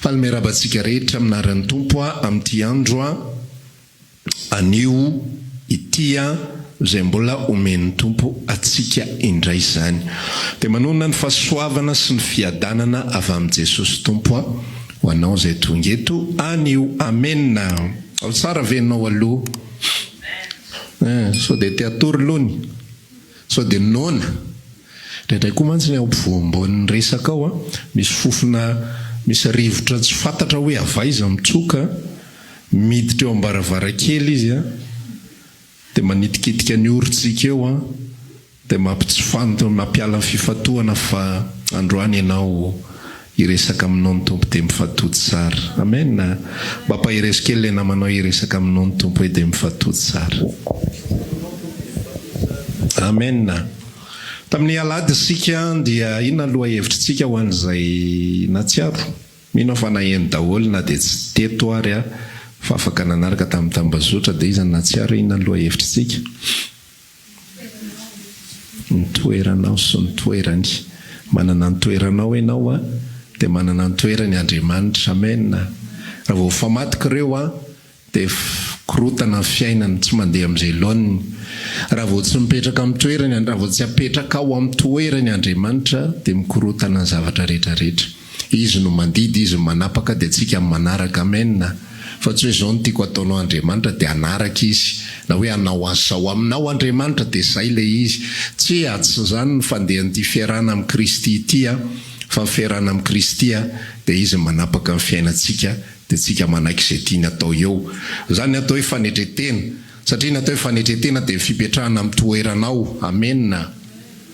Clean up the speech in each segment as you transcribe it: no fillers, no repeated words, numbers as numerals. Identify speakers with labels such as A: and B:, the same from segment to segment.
A: Faly miarahaba antsika rehetra amin'ny anaran'ny Tompo aho amin'ity andro anio ity izay mbola omen'ny Tompo antsika indray izany. Dia manonona ny fahasoavana sy ny fiadanana avy amin'i Jesosy Tompo aho ho anao izay tonga eto anio. Amena. Ao tsara ve ianao aloha? Eh, sao dia te hatory lony? Sao dia noana? Indraindray koa mantsy ny ao ampovoambonin'ny resaka ao an, misy fofona, misy rivotra tsy fantatra hoe avy aiza mitsoka, miditra eo am-baravarankely izy an, dia manitikitika ny orontsika eo an, dia mampitsifant, mampiala ny fifantohana fa androany ianao hiresaka aminao ny Tompo dia mifantoha tsara. Amen! Mba ampaherezo kely ilay namanao hiresaka aminao ny Tompo hoe dia mifantoha tsara. Amen! Tamin'ny alahady isika dia inona ny lohahevitritsika ho an'izay nahatsiaro? Mino aho fa naheno daholo na dia tsy teto ary aho fa afaka nanaraka tamin'ny tambazotra dia iza no nahatsiaro hoe inona ny lohahevitritsika? Ny toeranao sy ny toerany. Manana ny toeranao ianao a, dia manana ny toerany Andriamanitra. Amen. Raha vao mifamadika ireo a, dia korontana ny fiainana, tsy mandeha amin'izay laoniny. Raha vao tsy mipetraka amin'ny toerany, raha vao tsy apetrakao amin'ny toerany Andriamanitra, dia mikorontana ny zavatra rehetra rehetra. Izy no mandidy, Izy no manapaka, dia tsika no manaraka. Amen. Fa tsy hoe izao no tiako hataonao Andriamanitra dia hanaraka Izy, na hoe hanao an'izao aminao Andriamanitra dia izay ilay izy. Tsia, tsy izany ny fandehan'ity fiarahana amin'i Kristy ity an, fa ny fiarahana amin'i Kristy an, dia Izy no manapaka ny fiainantsika, dia tsika manaiky izay tiany atao eo. Izany ny atao hoe fanetren-tena. Satria ny atao hoe fanetren-tena dia ny fipetrahana amin'ny toeranao. Amena.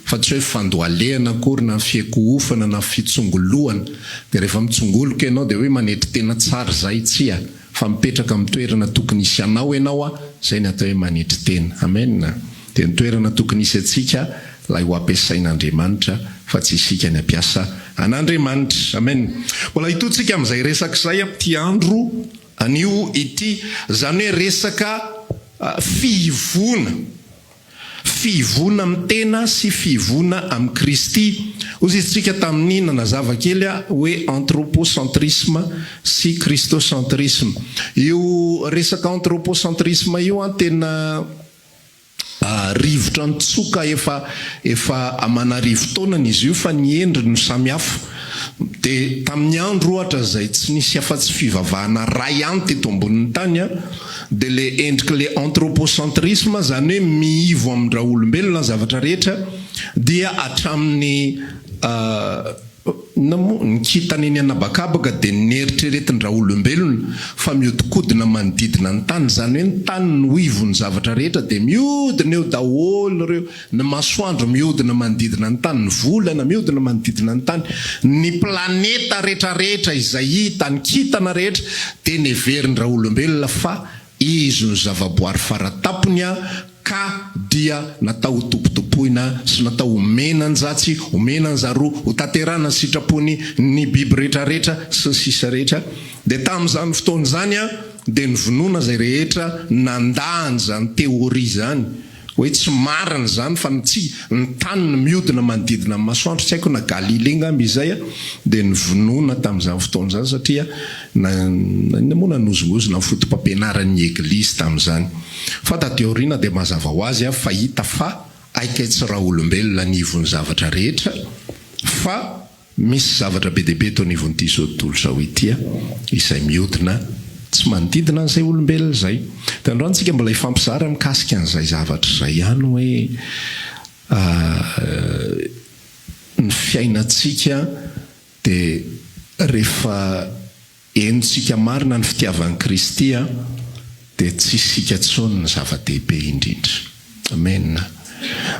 A: Fa tsy hoe fandohalehana akory na fiakohofana na fitsongolohana. Dia rehefa mitsongoloka ianao dia hoe manetry tena tsara izay. Tsia. Fa mipetraka amin'ny toerana tokony hisy anao ianao a, izay ny atao hoe manetry tena. Amen. Dia ny toerana tokony hisy antsika ilay ho ampiasain'Andriamanitra fa tsy isika ny hampiasa an'Andriamanitra. Amen. Mbola hitohy tsika amin'izay resaka izay amin'ity andro anio ity. Izany hoe resaka fihivoana. Fihivoana amin'ny tena sy fihivoana amin'i Kristy. Hoy izy tsika tamin'ny nanazava kely hoe anthropocentrisme sy christocentrisme. Io resaka anthropocentrisme io an tena rivotra nitsoka efa efa aman'arivo taonany izy io fa ny endriny no samy hafa. Dia tamin'ny andro ohatra izay tsy nisy afa-tsy fivavahana iray ihany teto ambonin'ny tany an, dia le endrik'le anthropocentrisme, izany hoe miivo amin-draolombelona ny zavatra rehetra, dia hatramin'ny inona moa, ny kintana eny an'habakabaka dia neritreretin-draolombelona fa mihodinkodina manodidina ny tany, izany hoe ny tany no ivon'ny zavatra rehetra dia mihodina eo daholo ireo, ny masoandro mihodina manodidina ny tany, ny volana mihodina manodidina ny tany, ny planeta rehetrarehetra izay hita, ny kintana rehetra dia neverin-draolombelona fa izy no zavaboary faratampony ka dia natao ho tompotompoina sy natao homena an'zatsy, homena an'zaroa, ho tanterahana ny sitrapony, ny biby rehetrarehetra sy ny sisa rehetra. Dia tamin'izany fotoana izany dia novonoina izay rehetra nandà an'izany théorie izany. Hoe tsy marina izany fa ny tsy, ny tany no mihodina manodidina ny masoandro, tsy haiko na Galilée angamba izay a, dia novonoina tamin'izany fotoana izany satria na, inona moa nanozongozona ny fotopampianaran'ny Eglizy tamin'izany. Fa taty aoriana dia mazava ho azy fa hita fa haika tsy raolombelona ny ivon'ny zavatra rehetra fa Misy zavatra be dia be eto anivon'ity izao tontolo izao ity izay mihodina tsy manodidina an'izay olombelona izay. Dia androany tsika mbola hifampizara mikasika an'izay zavatra izay ihany hoe ny fiainantsika dia rehefa Henontsika marina ny fitiavan'i Kristy a, dia tsy isika intsony ny zava-dehibe indrindra. Amen.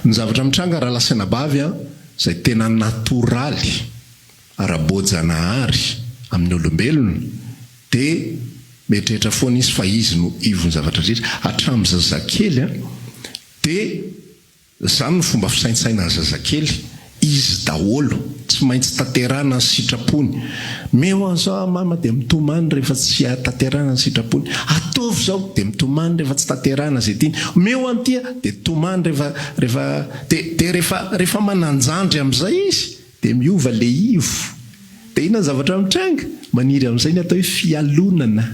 A: Ny zavatra mitranga rahalahy sy anabavy a, izay tena natoraly, ara-boajanahary amin'ny olombelona, dia mieritreritra foana izy fa izy no ivon'ny zavatra rehetra, hatramin'ny zazakely a, dia Izany no fomba fisaintsainan'ny zazakely, izy daholo, tsy maintsy tanterahana ny sitrapony. Meo an'izao aho mama dia mitomany rehefa tsy tanterahana ny sitrapony. Ataovy izao dia mitomany rehefa tsy tanterahana izay tiany. Omeo an'ity aho dia tomany rehefa rehefa dia dia rehefa rehefa manan-jandry amin'izay izy dia miova ilay ivo. Dia inona ny zavatra mitranga? Maniry amin'izay ny atao hoe fialonana.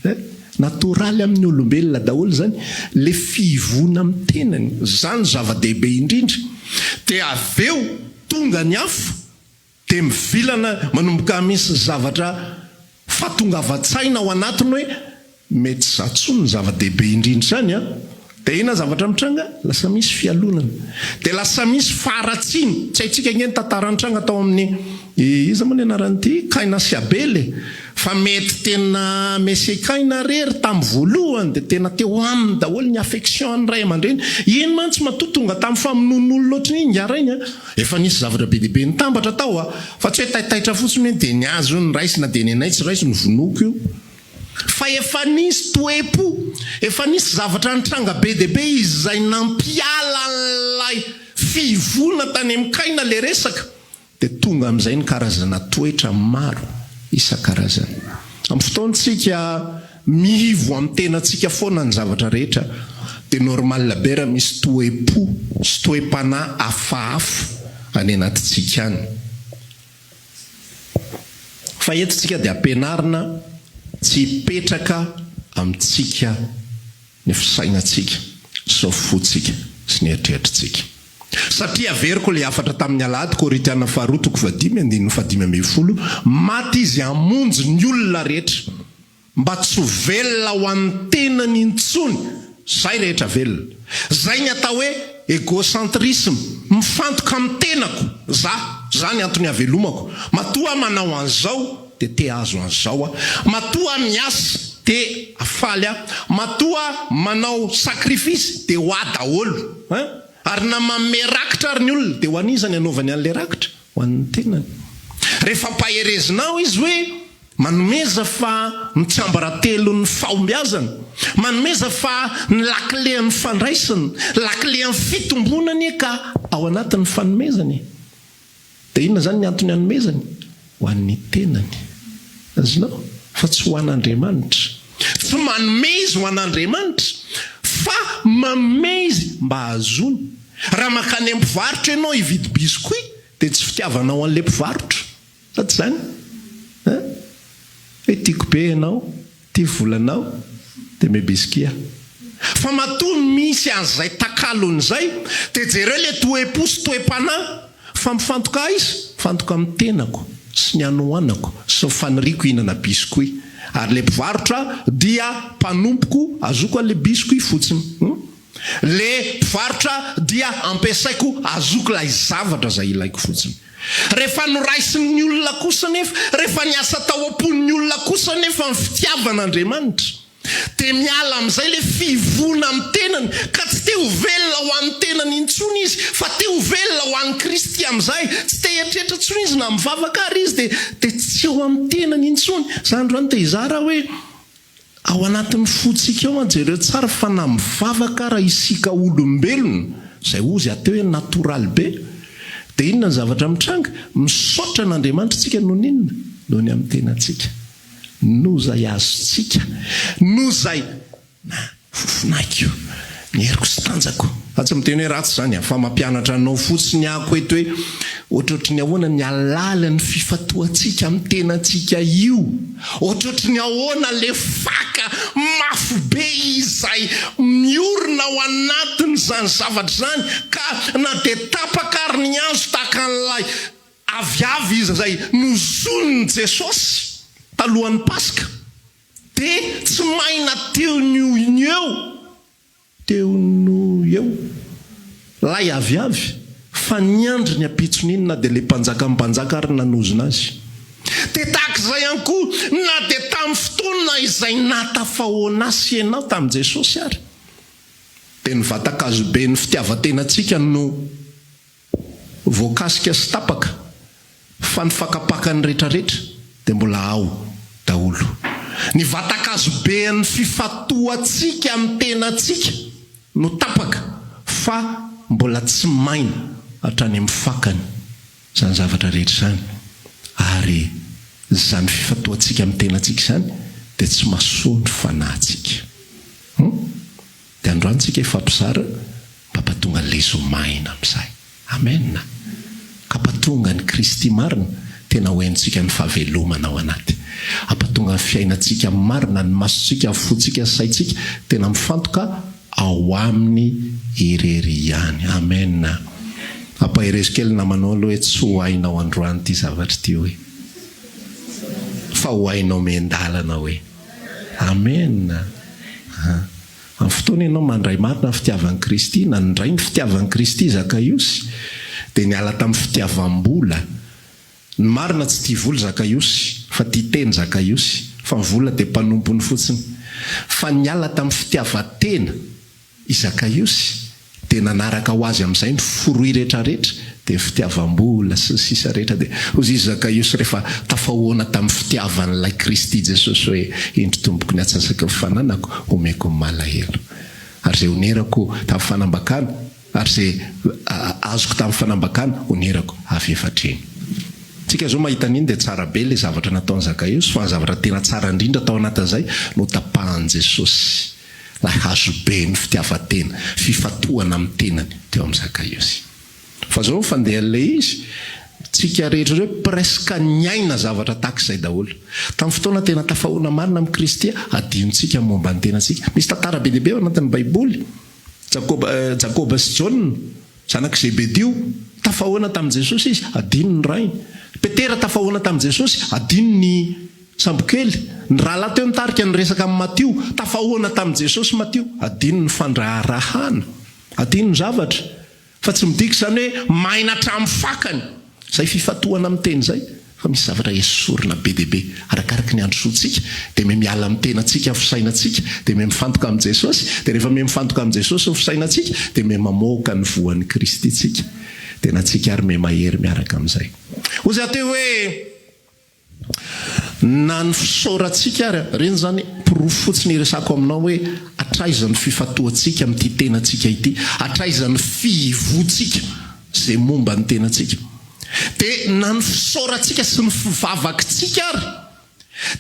A: Eh? Natoraly amin'ny olombelona daholo izany, ilay fihivoana amin'ny tenany. Izany no zava-dehibe indrindra. Dia avy eo tonga ny afo, dia mivilana, manomboka misy zavatra fahatongavan-tsaina ao anatiny hoe mety za tsony ny zava-dehibe indrindra izany an! Dia inona zavatra mitranga? Lasa misy fialonana. Dia lasa misy faharatsiana. Tsy haintsika ange ny tantara nitranga tao amin'ny, iza moa ny anaran'ity? Kaina sy Abela e! Fa mety tena Messie Kaina rery tamin'ny voalohany dia tena teo aminy daholo ny affection an'ny ray aman-dreny. Iny mantsy matoa tonga tamin'ny famonoan'olona ohatran'iny ingahy rainy a! Efa nisy zavatra be dia be nitambatra tao a! Fa tsy hoe taitaitra fotsiny hoe dia ny azy hono raisina dia ny anay tsy raisina, vonoiko io. Fa efa nisy toe-po, efa nisy zavatra nitranga be dia be izay nampiala an'ilay fivoana tany amin'i Kaina ilay resaka. Dia tonga amin'izay ny karazana toetra maro isan-karazany. Amin'ny fotoantsika mihivo amin'ny tenantsika foana ny zavatra rehetra dia normal be raha misy toe-po sy toe-panahy hafahafa any anatintsika any. Fa eto tsika dia ampianarina tsy hipetraka amintsika ny fisainantsika sy ny fontsika sy ny eritreritritsika. Satria averiko ilay hafatra tamin'ny alahady, Korintiana faharoa toko fahadimy andininy fahadimy ambin'ny folo, maty izy hamonjy ny olona rehetra, mba tsy ho velona ho an'ny tenany intsony izay rehetra velona. Izay ny atao hoe égocentrisme, mifantoka amin'ny tenako, za, za ny antony havelomako, matoa aho manao an'izao dia te hahazo an'izao aho, matoa aho miasa dia faly aho, matoa aho manao sacrifice dia ho ahy daholo hein! Ary na manome rakitra ary ny olona dia ho an'iza ny anaovany an'ilay rakitra? Ho an'ny tenany. Rehefa ampaherezinao izy hoe manomeza fa ny tsiambaratelon'ny fahombiazana, manomeza fa ny lakilen'ny fandraisana, lakilen'ny fitomboana anie ka ao anatin'ny fanomezana e. Dia inona izany ny antony anomezany? Ho an'ny tenany. Azonao? Fa tsy ho an'Andriamanitra. Tsy manome izy ho an'Andriamanitra, fa manome izy mba hahazoany. Raha mankany amin'ny mpivarotra ianao hividy biscuit, dia tsy fitiavanao an'ilay mpivarotra. Sa tsy izany? Hein? Hoe tiako be ianao, ity volanao, dia omeo biscuit aho. Fa matoa misy an'izay takalony izay, dia jereo ilay toe-po sy toe-panahy, fa mifantoka aiza? Mifantoka amin'ny tenako sy ny hanoanako sy ny faniriako hihinana biscuit. Ary ilay mpivarotra dia mpanompoko, azoko an'ilay biscuit fotsiny. Hum? Le mpivarotra dia ampiasaiko azoko ilay zavatra izay ilaiko fotsiny. Rehefa noraisin'ny olona kosa anefa, rehefa niasa tao am-pon'ny olona kosa anefa ny fitiavan'Andriamanitra, dia miala amin'izay ilay fivoana amin'ny tenany, ka tsy te ho velona ho an'ny tenany intsony izy, fa te ho velona ho an'i Kristy amin'izay. Tsy te hieritreritra intsony izy na mivavaka ary izy dia dia tsy eo amin'ny tenany intsony. Za androany te hizara hoe Ao anatin'ny fontsika ao an, jereo tsara fa na mivavaka ara isika olombelona, izay ozy ateo hoe natoraly be, dia inona ny zavatra mitranga? Misaotra an'Andriamanitra isika noho ny inona? Noho ny amin'ny tenantsika. Noho izay azontsika. Noho izay na fofonaiko, ny heriko sy tanjako. Za tsy miteny hoe ratsy izany an, fa mampianatra anao fotsiny ako eto hoe ohatrohatry ny ahoana ny halalin'ny fifantohantsika amin'ny tenantsika io, ohatrohatry ny ahoana le faka mafy be izay miorina ao anatin'izany zavatra izany ka na dia tapaka ary ny hazo tahaka an'ilay aviavy izay nozonin'i Jesosy talohan'ny Paska dia tsy maina teo no eo. Teo no eo, lay aviavy, fa niandry ny ampitsony iny na dia ilay mpanjakan'ny mpanjaka ary nanozona azy. Dia tahaka izay ihany koa, na dia tamin'ny fotoana izay nahatafahoana ahy sy ianao tamin'i Jesosy ary, dia ny vatan-kazoben'ny fitiavan-tenantsika no. Voakasika sy tapaka fa ny fakapakany retraretra dia mbola ao daholo. Ny vatan-kazobean'ny fifatohantsika amin'ny tenantsika no tapaka fa mbola tsy maina hatrany amin'ny fakany izany zavatra rehetra izany ary izany fifatohantsika amin'ny tenantsika izany dia tsy mahasoa ny fanahintsika. Hum? Dia androany tsika hifampizara mba hampatonga an'ilay zo maina amin'izay. Amen! Ka hampatonga an'i Kristy marina. Tena ho henontsika ny fahavelomana ao anaty. Hampatonga ny fiainantsika marina, ny masontsika, ny fontsika, ny saintsika, tena mifantoka ao Aminy irery ihany. Amen. Ampaherezo kely ny namanao aloha hoe tsy ho hainao androany ity zavatra ity hoe. Fa ho hainao miandalana hoe. Amen. Amin'ny fotoana ianao mandray marina ny fitiavan'i Kristy, nandray ny fitiavan'i Kristy Zakaiosy, dia niala tamin'ny fitiavam-bola. Ny marina tsy tia vola Zakaiosy, fa tia tena Zakaiosy, fa ny vola dia mpanompony fotsiny. Fa niala tamin'ny fitiavan-tena i Zakaiosy, dia nanaraka ho azy amin'izay ny fruit retraretra, dia ny fitiavam-bola sy ny sisa rehetra, dia hozy izy Zakaiosy rehefa tafahoana tamin'ny fitiavan'ilay Kristy Jesosy hoe, Indro Tompoko ny atsasaky ny fananako homeko ny malahelo. Ary izay onerako tamin'ny fanambakana, ary izay azoko tamin'ny fanambakana onerako avy efatra eny. Tsika zao mahita an'iny dia tsara be ilay zavatra nataon'i Zakaiosy, fa ny zavatra tena tsara indrindra tao anatin'izay notapahan'i Jesosy. Ilay hazoben'ny fitiavan-tena, fifantohana amin'ny tenany teo amin'i Zakaiosy. Fa izao ny fandehan'ilay izy, tsika rehetra ireo presque niaina zavatra tahaka izay daholo. Tamin'ny fotoana tena tafahoana marina amin'i Kristy, adinontsika ny momba ny tenantsika. Misy tantara be dia be ao anatin'ny Baiboly. Jakoba, Jakoba sy Jaona, zanak'i Zebedio, tafahoana tamin'i Jesosy izy, adino ny rainy. Petera tafahoana tamin'i Jesosy, adino ny Sambokely, ny rahalahy teo nitarika niresaka amin'i Matio, tafahoana tamin'i Jesosy Matio. Adino ny fandraharahana, adino ny zavatra, fa tsy midika izany hoe maina hatramin'ny fakany izay fifantohana amin'ny teny izay, fa misy zavatra esorina be dia be arakaraky ny androsoantsika, dia miha miala amin'ny tenantsika ny fisainantsika, dia miha mifantoka amin'i Jesosy, dia rehefa miha mifantoka amin'i Jesosy ny fisainantsika, dia miha mamoaka ny voan'i Kristy tsika, dia na tsika ary miha mahery miaraka amin'izay. Hoy izaho teo hoe. Na ny fisaorantsika ary, ireny izany porofo fotsiny iresako aminao hoe hatraiza ny fifantohantsika amin'ity tenantsika ity, hatraiza ny fihivoantsika izay momba ny tenantsika. Dia na ny fisaorantsika sy ny fivavakitsika ary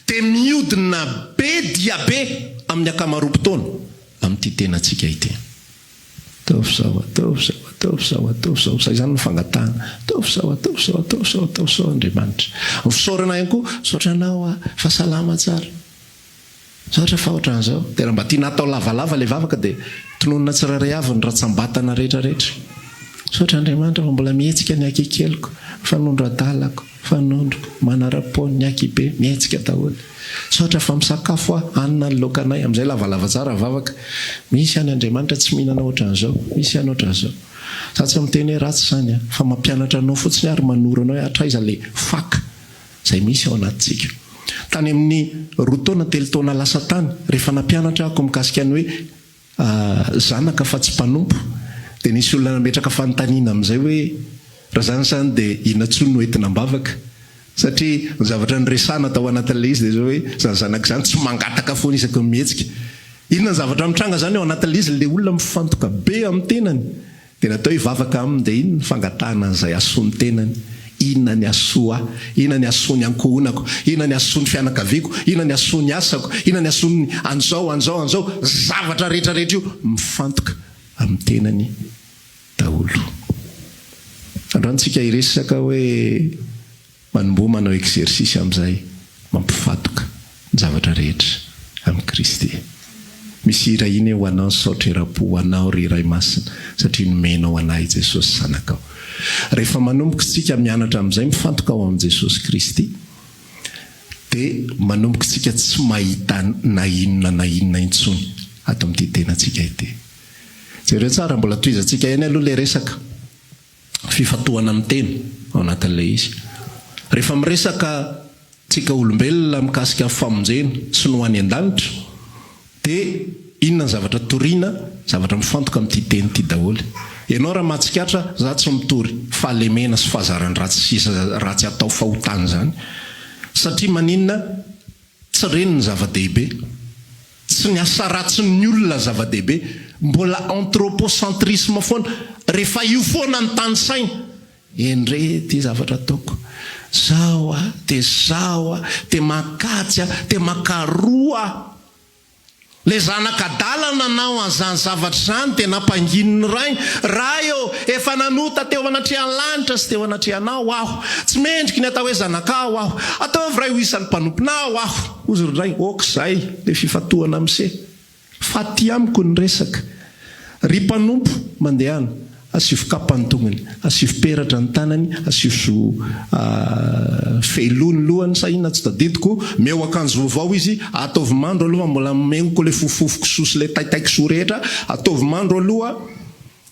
A: dia mihodina be dia be amin'ny ankamaroam-potoana amin'ity tenantsika ity. Ataovy izao, ataovy izao, ataovy izao, ataovy izao. Izay izany no fangatahana. Ataovy izao, ataovy izao, ataovy izao, ataovy izao Andriamanitra. Ny fisaorana ihany koa, misaotra Anao aho fa salama tsara. Misaotra fa ohatran'izao. Dia raha mba tiana hatao lavalava ilay vavaka dia tononina tsirairay avy ny ratsambatana rehetra rehetra. Misaotra Andriamanitra fa mbola mihetsika ny akikeliko, fanondro adalako, fanondroko, manara-po ny akibe, mihetsika daholo. Misaotra fa misakafo aho, hanina ny laokanay, amin'izay lavalava tsara vavaka. Misy any Andriamanitra tsy mihinana ohatran'izao, misy any ohatran'izao. Za tsy miteny hoe ratsy izany an, fa mampianatra anao fotsiny ary manoro anao hoe hatraiza le faka izay misy ao anatintsika. Tany amin'ny roa taona, telo taona lasa tany, rehefa nampianatra ahako mikasika ny hoe zanaka fa tsy mpanompo, dia nisy olona nametraka fanontaniana amin'izay hoe, raha izany izany dia inona intsony no entina am-bavaka? Satria ny zavatra niresahana tao anatin'ilay izy dia izao hoe, izany zanaka izany tsy mangataka foana isaky ny mihetsika. Inona ny zavatra mitranga izany ao anatin'ilay izy? Ilay olona mifantoka be amin'ny tenany. Dia natao hivavaka aminy dia inona ny fangatahana an'izay hahasoa ny tenany? Inona ny hahasoa ahy? Inona ny hahasoa ny ankohonako? Inona ny hahasoa ny fianakaviako? Inona ny hahasoa ny asako? Inona ny hahasoa ny an'izao, an'izao, an'izao? Zavatra rehetra rehetra io mifantoka amin'ny tenany daholo. Androany tsika hiresaka hoe Manomboha manao exercice amin'izay mampifatoka ny zavatra rehetra amin'i Kristy. Misy hira iny hoe ho anao ny saotra eram-po, ho anao ry Ray Masina satria nomenao anah i Jesosy Zanakao. Rehefa manomboka isika mianatra amin'izay mifantoka ao amin'i Jesosy Kristy dia manomboka isika tsy mahita na inona na inona intsony ato amin'ity tenantsika ity. Jereo tsara, mbola tohizantsika ihany aloha ilay resaka. Fifantohana amin'ny tena ao anatin'ilay izy. Rehefa miresaka tsika olombelona mikasika ny famonjena sy ny ho any an-danitra dia inona ny zavatra toriana, zavatra mifantoka amin'ity teny ity daholo. Ianao raha mahatsikatra, za tsy mitory fahalemena sy fahazaran-dratsy sisa ratsy atao fahotana izany. Satria maninona? Tsy ireny ny zava-dehibe. Tsy ny asa ratsin'ny olona zava-dehibe. Mbola anthropocentrisme foana. Rehefa io foana ny tanisaina. Endrey ity zavatra ataoko. Zao ah, dia zao ah, dia makatsy ah, dia makaroa ah. Ilay zanaka adala nanao an'izany zavatra izany dia nampanginin'ny rainy, Ray ô, efa nanota teo anatrehan'ny lanitra sy teo anatrehanao aho. Tsy mendriky ny atao hoe zanakao aho. Ataovy ray ho isan'ny mpanomponao aho. Hozy ry ray, Ok izay ilay fifantohana amin'se. Fa aty amiko ny resaka. Ry mpanompo, mandehana, asivo kapa ny tongony, asivo peratra ny tanany, asivo fehiloha ny lohany, sa inona tsy tadidiko, meo akanjo vaovao izy, ataovy mandro aloha fa mbola megniko ilay fofofofo kisoa sy ilay taitay kisoa rehetra, ataovy mandro aloha,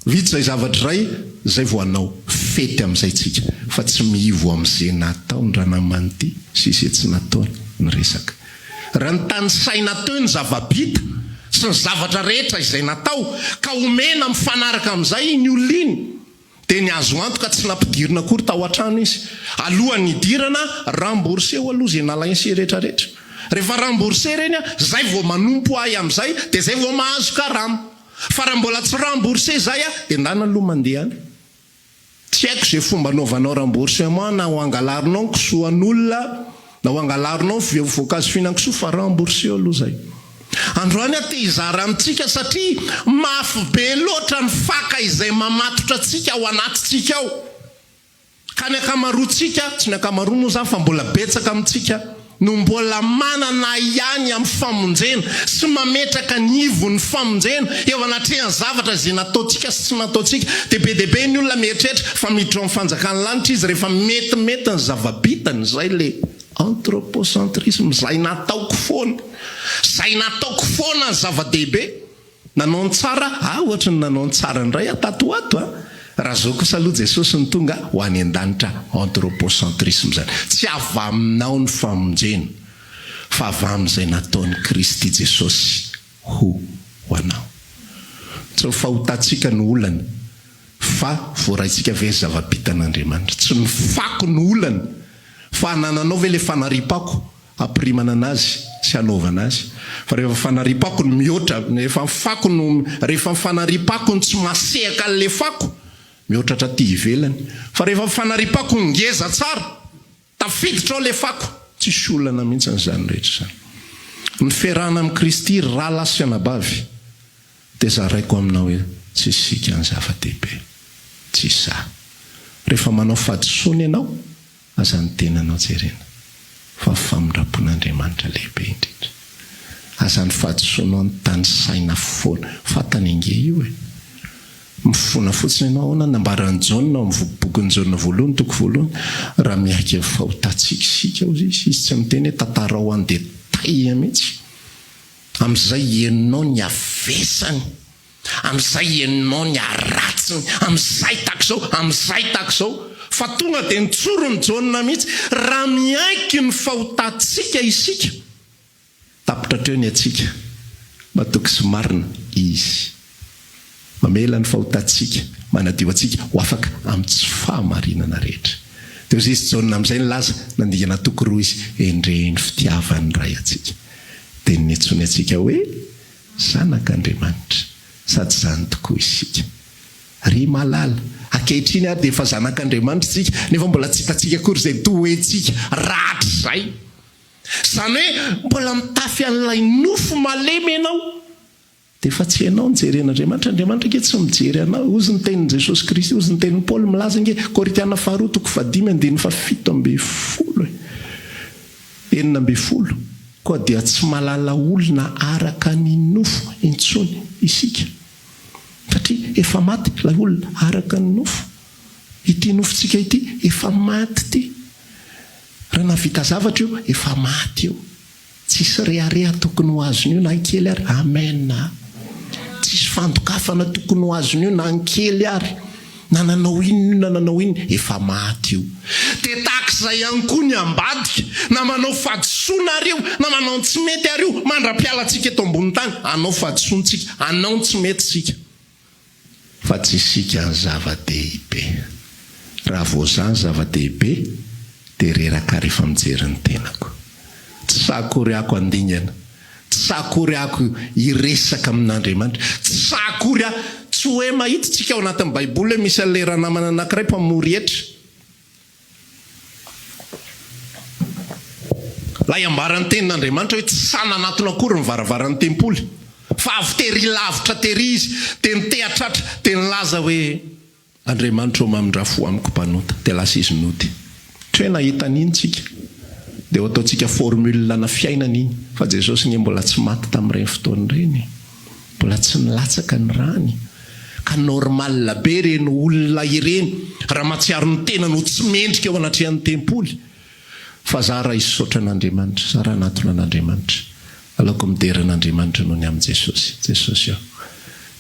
A: vita izay zavatra izay, izay vao hanao fety amin'izay tsika, fa tsy mihivo amin'izay nataony ranamana ity sy izay tsy nataony ny resaka. Raha notanisaina teo ny zava-bita sy ny zavatra rehetra izay natao ka omena mifanaraka amin'izay iny olona iny dia ny azo antoka tsy nampidirina akory tao an-trano izy. Alohan'ny hidirana, rembourser-o aloha izay nalain'se rehetra rehetra. Rehefa rembourser ireny, izay vao manompo ahy amin'izay dia izay vao mahazo karama. Fa raha mbola tsy rembourser izay dia ndana aloha mandeha any. Tsy haiko izay fomba anaovanao remboursement na ho angalarinao ny kisoan'olona na ho angalarinao ny voankazo fihinan-kisoa fa rembourser aloha izay. Androany aho te hizara amintsika satria mafy be loatra ny faka izay mamatotra antsika ao anatintsika ao. Ka ny ankamaroantsika, tsy ny ankamaroa moa izany fa mbola betsaka amintsika, no mbola manana ahiahy amin'ny famonjena sy mametraka ny ivon'ny famonjena eo anatrehan'ny zavatra izay nataontsika sy tsy nataontsika. Dia be dia be ny olona mieritreritra fa miditra ao amin'ny fanjakan'ny lanitra izy rehefa metimety ny zava-bitany. Izay ilay anthropocentrisme, izay nataoko foana. Izay nataoko foana ny zava-dehibe. Nanao ny tsara ah ohatry ny nanao ny tsara indray aho tato ho ato a! Raha zao kosa aloha Jesosy no tonga ho any an-danitra anthropocentrisme zany. Tsy avy aminao ny famonjena fa avy amin'izay nataon'i Kristy Jesosy ho ho anao. Tsy ny fahotantsika no olana fa voaraintsika ve ny zava-bitan'Andriamanitra. Tsy ny fako no olana fa anananao ve ilay fanariam-pako hampirimana anazy sy hanaovana azy fa rehefa fanariam-pako no mihoatra rehefa ny fako no rehefa ny fanariam-pako no tsy mahasehaka an'ilay fako mihoatra hatraty ivelany fa rehefa ny fanariam-pako no ngeza tsara tafiditra ao ilay fako tsisy olana mihitsy an'izany rehetra izany ny fiarahana amin'i Kristy ry rahalahy sy anabavy dia zaraiko aminao hoe tsy isika ny zava-dehibe tsy izaho rehefa manao fahadisoana ianao Aza ny tenanao jerena, fa ny famindram-pon'Andriamanitra lehibe indrindra. Aza ny fahadisoanao no tanisaina foana. Fantany ange io e! Mifona fotsiny ianao. Ahoana no nambaran'i Jaona ao amin'ny bokin'i Jaona voalohany, toko voalohany? Raha miaiky ny fahotantsika isika, hozy izy, izy tsy miteny hoe tantarao en détail mihitsy. Amin'izay henonao ny havesany. Amin'izay henonao ny haratsiny, amin'izay tahaka izao, amin'izay tahaka izao. Fa tonga dia nitsorin'i Jaona mihitsy, raha miaiky ny fahotantsika isika, tapitra hatreo ny antsika, matoky sy marina Izy. Mamela ny fahotantsika, manadio antsika ho afaka amin'ny tsy fahamarinana rehetra. Dia hoy izy Jaona amin'izay nilaza, nandingana toko roa izy, Endrey ny fitiavan'ny Ray antsika. Dia niantsoany antsika hoe, Zanak'Andriamanitra, sady izany tokoa isika. Ry malala, ankehitriny ary dia efa zanak'Andriamanitra isika, nefa mbola tsy hitantsika akory izay toetsika rahatrizay. Izany hoe mbola mitafy an'ilay nofo malemy ianao, dia efa tsy ianao no jeren'Andriamanitra. Andriamanitra ange tsy mijery anao. Hozy ny tenin'i Jesosy Kristy, hozy ny tenin'i Paoly milaza ange, Korintiana faharoa toko fahadimy andininy fahafito 17 e. 16, Koa dia tsy mahalala olona araka ny nofo intsony isika, satria efa maty ilay olona araka ny nofo. Ity nofontsika ity efa maty ity. Raha nahavita zavatra io, efa maty io. Tsisy rehareha tokony ho azon'io na kely ary. Amen a! Tsisy fandokafana tokony ho azon'io na ny kely ary. Na nanao inona io na nanao inona, efa maty io. Dia tahaka izay ihany koa ny ambadika, na manao fahadisoana ary io, na manao ny tsy mety ary io, mandra-pialantsika eto ambonin'ny tany, hanao fahadisoana tsika, hanao ny tsy mety isika. Fa tsy isika ny zava-dehibe. Raha vao za ny zava-dehibe, dia reraka rehefa mijery ny tenako. Tsy sahy akory ako handingana. Tsy sahy akory ako hiresaka amin'Andriamanitra. Tsy sahy akory aho. Tsy hoe mahita tsika ao anatin'ny Baiboly hoe misy an'ilay ranamana anankiray mpamory hetra. Ilay ambaran'ny Tenin'Andriamanitra hoe tsy sahy nanatona akory ny varavaran'ny tempoly. Fa avy tery lavitra tery izy, dia niteha-tratra, dia nilaza hoe, Andriamanitra ô mamindrà fo amiko mpanota. Dia lasa izy nody. Tsy hoe nahita an'iny tsika, dia ho ataontsika formule-na fiainana iny. Fa Jesosy nge mbola tsy maty tamin'ireny fotoana ireny e. Mbola tsy nilatsaka ny rany. Ka normal be ireny olona ireny raha mahatsiaro ny tenany ho tsy mendrika eo anatrehan'ny tempoly. Fa za raha hisaotra an'Andriamanitra, za raha hanatona an'Andriamanitra, aleoko midera an'Andriamanitra noho ny amin'i Jesosy. Jesosy ô.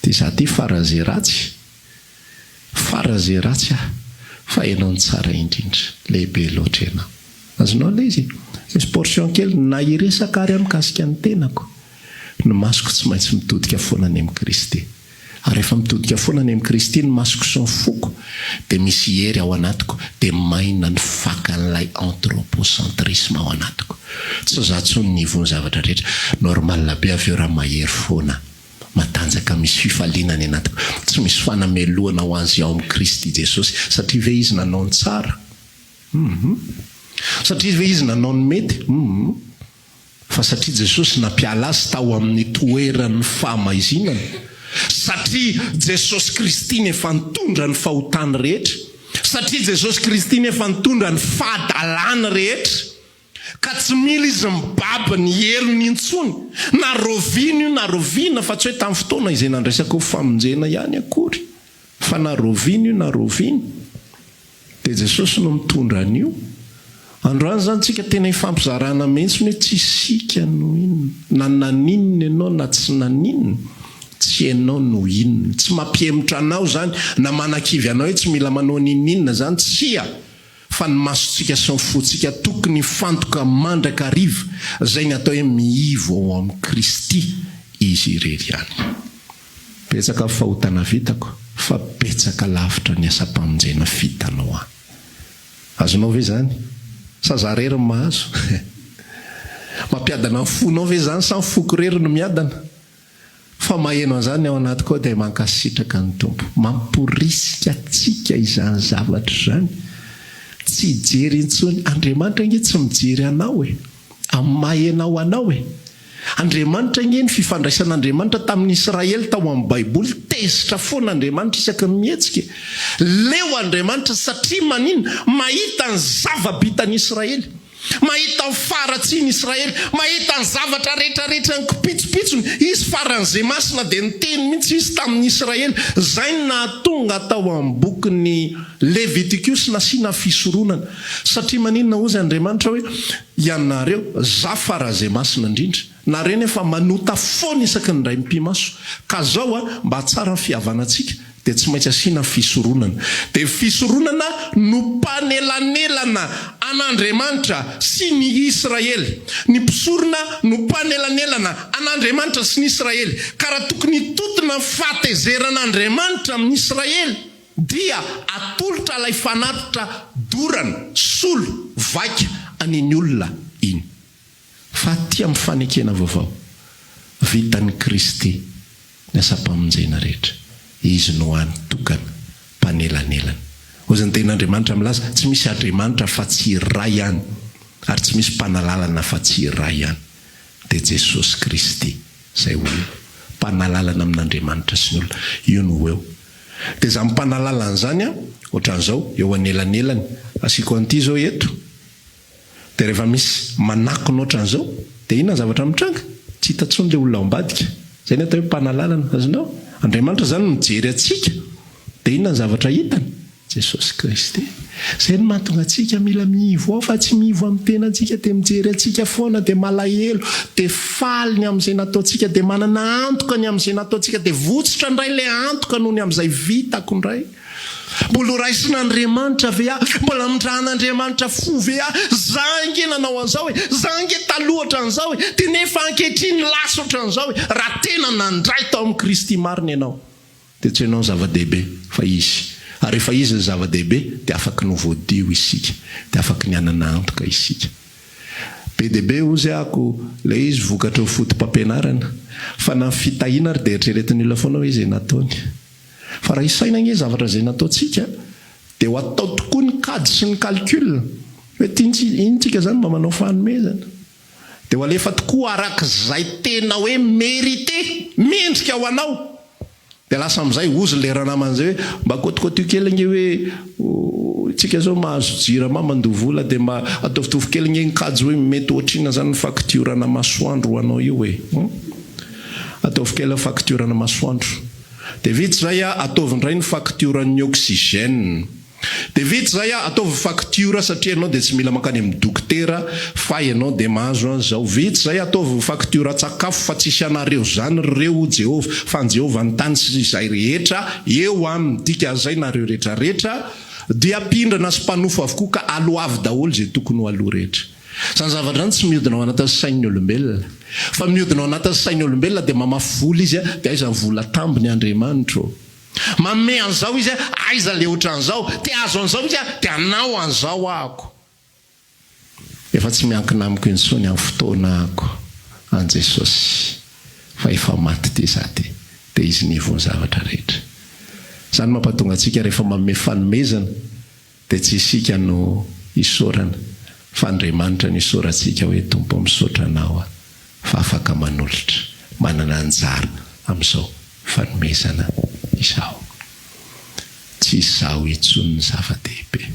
A: Ty za ty fara ze ratsy, fara ze ratsy aho, fa Ianao no tsara indrindra. Lehibe loatra Ianao. Azonao ilay izy? Misy portion kely na hiresaka ary aho mikasika ny tenako. Ny masoko tsy maintsy mitodika foana any amin'i Kristy. Ary rehefa mitodika foana any amin'i Kristy ny masoko sy ny foko, dia misy hery ao anatiko, dia maina ny fakan'ilay anthropocentrisme ao anatiko. Tsy za tsony ny ivon'ny zavatra rehetra. Normal be avy eo raha mahery foana, matanjaka, misy fifaliana any anatiko. Tsy misy fanamelohana ho an'izay ao amin'i Kristy Jesosy. Satria ve izy nanao ny tsara? Hum. Satria ve izy nanao ny mety? Hum. Fa satria Jesosy nampiala azy tao amin'ny toeran'ny fahamaizinana, satria Jesosy Kristy nefa nitondra ny fahotany rehetra, satria Jesosy Kristy nefa nitondra ny fahadalany rehetra, ka tsy mila izy mibaby ny helony intsony, na raoviana io na raoviana, fa tsy hoe tamin'ny fotoana izay nandraisako famonjena ihany akory, fa na raoviana io na raoviana. Dia Jesosy no mitondra an'io. Androany izany tsika tena ifampizarana mihitsy hoe tsy isika no inona. Na naninona ianao na tsy naninona, tsy ianao no inona. Tsy mampihemotra anao izany na manakivy anao hoe tsy mila manao n'inon'inona izany, tsia! Fa ny masontsika sy ny fontsika tokony hifantoka mandrakariva, izay ny atao hoe miivo ao amin'i Kristy Izy irery ihany. Betsaka ny fahotana vitako fa betsaka lavitra ny asam-pamonjena vitanao an! Azonao ve izany? Sa za rery no mahazo? Mampiadana ny fonao ve izany sa ny foko rery no miadana? Fa maheno an'izany ao anatiko ao dia mankasitraka ny Tompo. Mamporisika antsika izany zavatra izany. Tsy hijery intsony. Andriamanitra ange tsy mijery anao e! Amin'ny maha ianao anao e! Andriamanitra ange ny fifandraisan'Andriamanitra tamin'ny Israely tao amin'ny Baiboly, tezitra foana Andriamanitra isaky ny mihetsika e! Leo Andriamanitra satria maninona? Mahita ny zava-bitan'ny Israely, mahita ny faharatsian'ny Israely, mahita ny zavatra rehetrarehetra ny kipitsopitsony, Izy faran'izay masina dia niteny mihitsy Izy tamin'ny Israely, izay no nahatonga tao amin'ny bokin'ny Levitikosy nasiana fisoronana, satria maninona hozy Andriamanitra hoe, Ianareo, za farazay masina indrindra, nareo nefa manota foana isaky ny indray mipi-maso, ka zao a, mba hahatsara ny fihavanantsika dia tsy maintsy asiana fisoronana. Dia fisoronana no mpanelanelana an'Andriamanitra sy ny Israely. Ny mpisorona no mpanelanelana an'Andriamanitra sy ny Israely. Ka raha tokony hitotona ny fahatezeran'Andriamanitra amin'ny Israely, Dia atolotra ilay fanatitra dorana, solo, vaika an'iny olona iny. Fa aty amin'ny fanekena vaovao, vitan'i Kristy ny asam-pamonjena rehetra. Izy no hany tokana mpanelanelana. Hoy ny Tenin'Andriamanitra milaza, Tsy misy Andriamanitra afa-tsy iray ihany, ary tsy misy mpanalalana afa-tsy iray ihany, dia Jesosy Kristy, izay olona. Mpanalalana amin'Andriamanitra sy ny olona. Io no ho eo. Dia izany mpanalalana izany an, ohatran'izao, eo anelanelany, asiako an'ity izao eto, dia rehefa misy manakona ohatran'izao, dia inona ny zavatra mitranga? Tsy hita intsony ilay olona ao ambadika. Izay ny atao hoe mpanalalana, azonao? Andriamanitra izany mijery antsika, dia inona ny zavatra hitany? Jesosy Kristy. Izay no mahatonga antsika mila miivo ao fa tsy miivo amin'ny tenantsika dia mijery antsika foana dia malahelo dia faly ny amin'izay nataontsika dia manana antoka ny amin'izay nataontsika dia votsotra indray ilay antoka noho ny amin'izay vitako indray. Mbola ho raisin'Andriamanitra ve aho? Mbola hamindrahan'Andriamanitra fo ve aho? Za ange nanao an'izao e! Za ange taloha ohatran'izao e! Dia nefa ankehitriny lasa ohatran'izao e! Raha tena nandray tao amin'i Kristy marina ianao Dia tsy ianao no zava-dehibe fa Izy. Ary rehefa Izy no zava-dehibe dia afaky ny ho voadio isika, dia afaky ny hanana antoka isika. Be dia be hozy ako ilay izy vokatry ny foto-pampianarana. Fa na ny fitahiana ary dia eritreretin'ny olona foana hoe izay nataony. Fa raha isaina ange zavatra izay nataontsika dia ho atao tokoa ny kajy sy ny calcul hoe iny tsika izany mba manao fanomezana. Dia ho alefa tokoa araka izay tena hoe mérité, mendrika ho anao. Dia lasa amin'izay hozy ilay ranamana izay hoe mba kôtikôtio kely ange hoe tsika izao mahazo jirama mandoa vola dia mba ataovitovy kely ange ny kajy hoe mety ohatrinona izany ny faktiorana masoandro ho anao io e. Hum. Ataovy kely ny faktiorana masoandro. Dia vita izay ataovy indray ny faktioran'ny oxygène. Dia vita izay a, ataovy faktiora satria ianao dia tsy mila mankany amin'ny dokotera fa ianao dia mahazo an'izao. Vita izay, ataovy faktioran-tsakafo fa tsisy anareo izany ry reo hoy Jehovah, fa an'i Jehovah ny tany sy izay rehetra eo aminy. Dikan'izay nareo rehetra rehetra dia mpindrana sy mpanofo avokoa ka aloavy daholo izay tokony ho aloa rehetra. Izany zavatra izany tsy mihodina ao anatin'ny sain'ny olombelona. Fa mihodina ao anatin'ny sain'ny olombelona dia mamafy vola izy dia aiza ny vola tambiny Andriamanitra ô? Manome an'izao izy a, aiza le otran'izao, te hahazo an'izao izy a, de hanao an'izao ahako. Efa tsy miankina amiko intsony amin'ny fotoana ahako an'i Jesosy fa efa maty ty za ty, de Izy ny ivon'ny zavatra rehetra. Izany mampatonga antsika rehefa manome fanomezana dia tsy isika no isaorana fa Andriamanitra no isaorantsika hoe Tompo misaotra Anao aho fa afaka manolotra, manana anjara amin'izao fanomezana izao. Tsy izaho intsony ny zava-dehibe.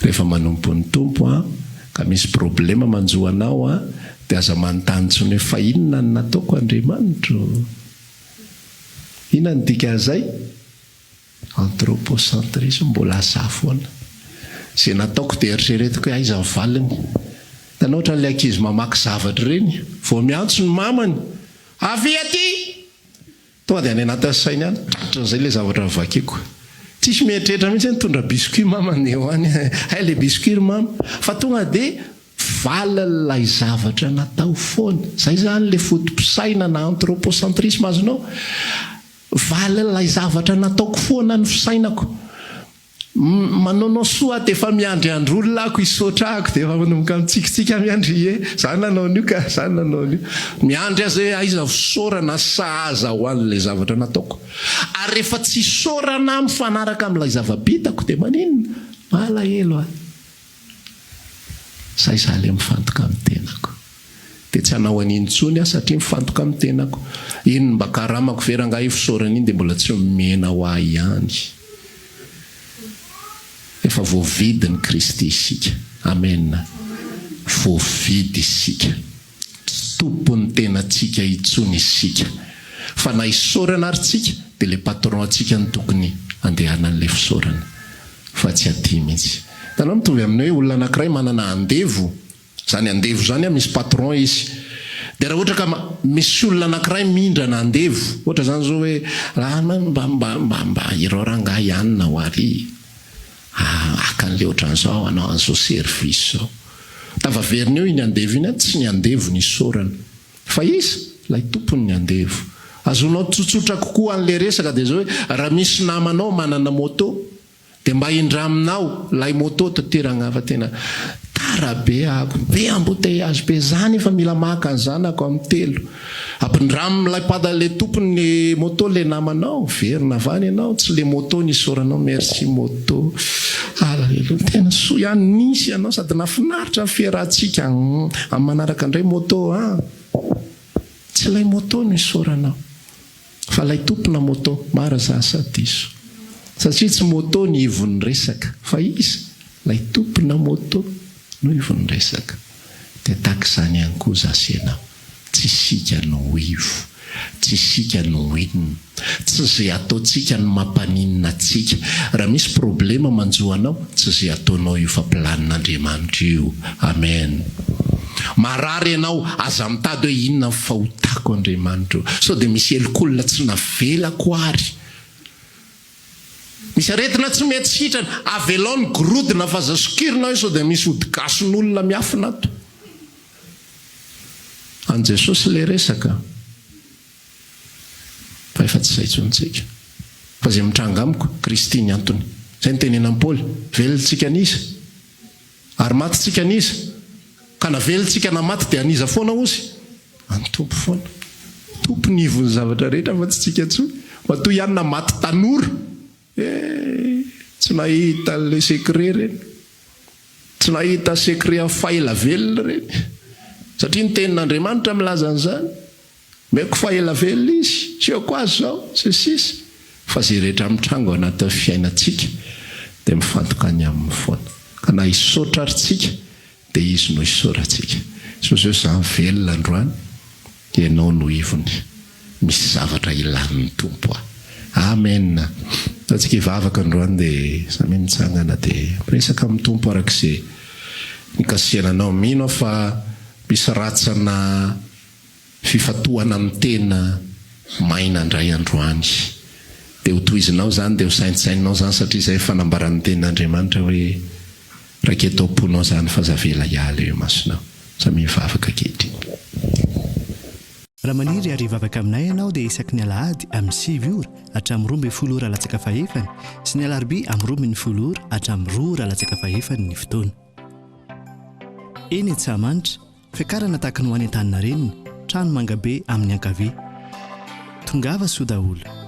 A: Rehefa manompo ny Tompo an, ka misy problema manjo anao an, dia aza manontany intsony hoe fa inona no nataoko Andriamanitro? Inona no dikan'izay? Anthropocentrisme, mbola za foana. Izay nataoko dia eritreretiko hoe aiza ny valiny. Hitanao ohatran'ilay ankizy mamaky zavatra ireny, vao miantso ny mamany, avia aty! Tonga dia any anatin'ny sainy any, tratran'izay ilay zavatra novakiako. Tsisy mieritreritra mihitsy hoe nitondra biscuit mama ny eo any, hay ilay biscuit ry mama. Fa tonga dia valin'ilay zavatra natao foana. Izay izany ilay foto-pisainana anthropocentrisme azonao. Valin'ilay zavatra nataoko foana ny fisainako. Manaonao soa aho dia efa miandry andry olona ako hisaotra ahako dia efa manomboka mitsikitsiky aho miandry ie za nanao an'io ka za nanao an'io. Miandry aho zay aiza fisaorana sahaza ho an'ilay zavatra nataoko. Ary rehefa tsy isaorana aho mifanaraka amin'ilay zava-bitako dia maninona? Malahelo aho. Zay za le mifantoka amin'ny tenako. Dia tsy hanao an'iny intsony aho satria mifantoka amin'ny tenako. Iny mba karamako ve rangahy io fisaorana iny dia mbola tsy omena ho ahy ihany. Efa voavidin'i Kristy isika. Amen. Voavidy isika. Tsy tompon'ny tenantsika intsony isika. Fa na isaorana ary tsika dia le patron antsika no tokony andehanan'le fisaorana fa tsy aty mihitsy. Hitanao mitovy amin'ny hoe olona anankiray manana andevo, izany andevo izany an misy patron izy. Dia raha ohatra ka misy olona anankiray mindrana andevo, ohatra izany izao hoe raha mba mba mba mba irao rangahy anona ho ary. Haka an'ilay ohatran'izao hanao an'izao service izao. Tavaverina eo iny andevo iny an, tsy ny andevo no isaorana. Fa iza? Ilay tompony ny andevo. Azonao tsotsotra kokoa an'ilay resaka dia izao hoe, raha misy namanao manana moto, dia mba indraminao ilay moto taty rangaha fa tena tara be ako, be embouteillage be, za nefa mila maka ny zanako amin'ny telo. Ampindramo ilay pada le tompony le moto le namanao, verina avy any ianao, tsy le moto no isaoranao, merci moto, alléluia, tena soa ihany nisy ianao sady nafinaritra ny fiarahantsika, amin'ny manaraka indray moto an, tsy ilay moto no isaoranao fa ilay tompona moto, marina izany sa diso? Satria tsy moto ny ivon'ny resaka fa iza? Ilay tompona moto no ivon'ny resaka, dia tahaka izany ihany koa za sy ianao. Tsy isika no ivo, tsy isika no inona, tsy izay ataontsika no mampaninona antsika. Raha misy problema manjo anao, tsy izay ataonao io fa planin'Andriamanitra io. Amen. Marary ianao, aza mitady hoe inona ny fahotako Andriamanitra o. Sao dia misy helok'olona tsy navelako ary. Misy aretina tsy mety sitrana, avelao ny gorodona fa aza sokirina hoe sao dia misy ody gasin'olona miafina ato. An'i Jesosy ilay resaka fa efa tsy izay intsony tsika. Fa izay mitranga amiko, Kristy ny antony. Izay no tenenan'i Paoly, velontsika an'iza? Ary matintsika an'iza? Ka na velontsika na maty dia an'iza foana ozy? An'ny Tompo foana. Tompo ny ivon'ny zavatra rehetra fa tsy tsika intsony. Matoa ihany na maty tanora, eh, tsy nahita an'ilay secret ireny. Tsy nahita secret amin'ny faha ela velona ireny. Satria ny tenin'Andriamanitra milaza an'izany. Omeko fa ela velona izy, asehoko azy izao, sy ny sisa Fa izay rehetra mitranga ao anatin'ny fiainantsika dia mifantoka any aminy foana. Ka na hisaotra ary tsika dia izy no hisaorantsika. Jesosy ô izaho velona androany, Ianao no ivony. Misy zavatra ilan'ny Tompo ahy. Amen. Ndao tsika hivavaka androany dia samia mitsangana dia miresaka amin'ny Tompo araka izay nikasihana anao. Mino aho fa misy ratsana Fifantohana amin'ny tena maina indray androany. Dia ho tohizinao izany, dia ho saintsaininao izany satria izay fanambaran'ny tenin'Andriamanitra hoe raiketo am-ponao izany fa aza avela hiala eo imasonao. Samia mivavaka ankehitriny.
B: Raha maniry ary hivavaka aminay ianao dia isaky ny alahady amin'ny 9 ora hatramin'ny 12 ora latsaka fahefany sy ny alarobia amin'ny 12 ora hatramin'ny 2 ora latsaka fahefany ny fotoana. Eny Antsahamanitra, Fiakarana tahaka ny ho any Antaninarenina, trano mangabe amin'ny ankavia. Tongava soa daholo.